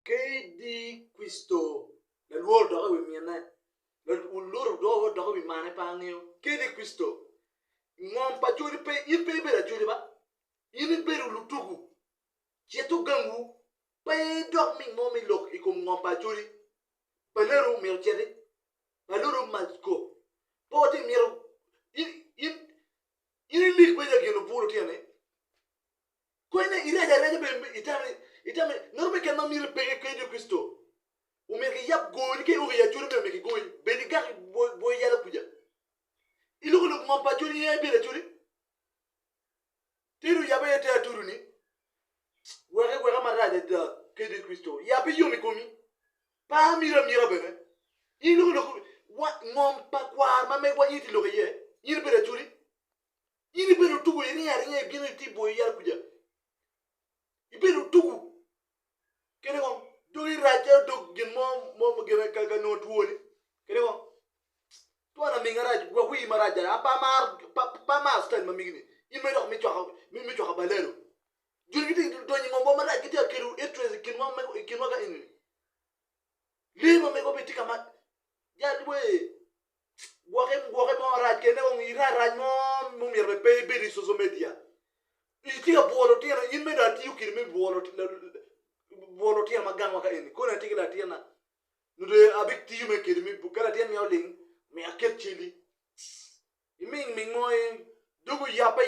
KD Kristo lalwor odok i wi minne, lalwor odok i wi mane pe angeyo. KD Kristo ngom pa Acholi pe, in pe ibedo Acholi ba, in ibedo lutuku, cito gangwu, pe idok ming mo me lok i kom ngom pa Acholi. Baleru myero ociti, baleru must go. Pe watye myero in in in ilik bedo gin obur lutino ni. Kony irac araca bene itamo ni itamo ni ngat mo keken ma miti peke kadi Kricito omyero kiyab goni ka ioko i acholi myero kigoyi bed igak bwoyo yalo kuca iloko lok ngom pa acholi in aye ibedo acholi teri oyabe aye te atudu ni weke weka marac adada kadi Kricito yab yom i komi pe amito amita bene in iloko lok ngom pa kwar ma megwa in itye lok iye in ibedo acholi In ibedo tuku iringo aringa ibino itye boyo yat kuca. Ibedo tuku. Kene kong dog irac calo dog gin mo mo gin ka ka nongo twoni. Kene kong twon aming arac gwok wii marac jara apa amaro pa amaro style ma migi ni. In ma idok me cwako me cwako balalo. Joni gitye donyo i ngomwa marac gitye ka kelo interest i kinwa i kinwa ka eni ni. Lee ma megwa bene tye ka ma jal wee. Gwoke gwoke mo rac kene kong irac rac mo mumyero bene pe ibed i social media. Itye ka bwolo lutino in mere dong atiyo kede me bwolo bwolo lutino ma gangwa ka eni koni atye ki latinna nyo dong abitiyo mere kede me ka latin miya oling miyo aket cali iming ming mo dog oyabe.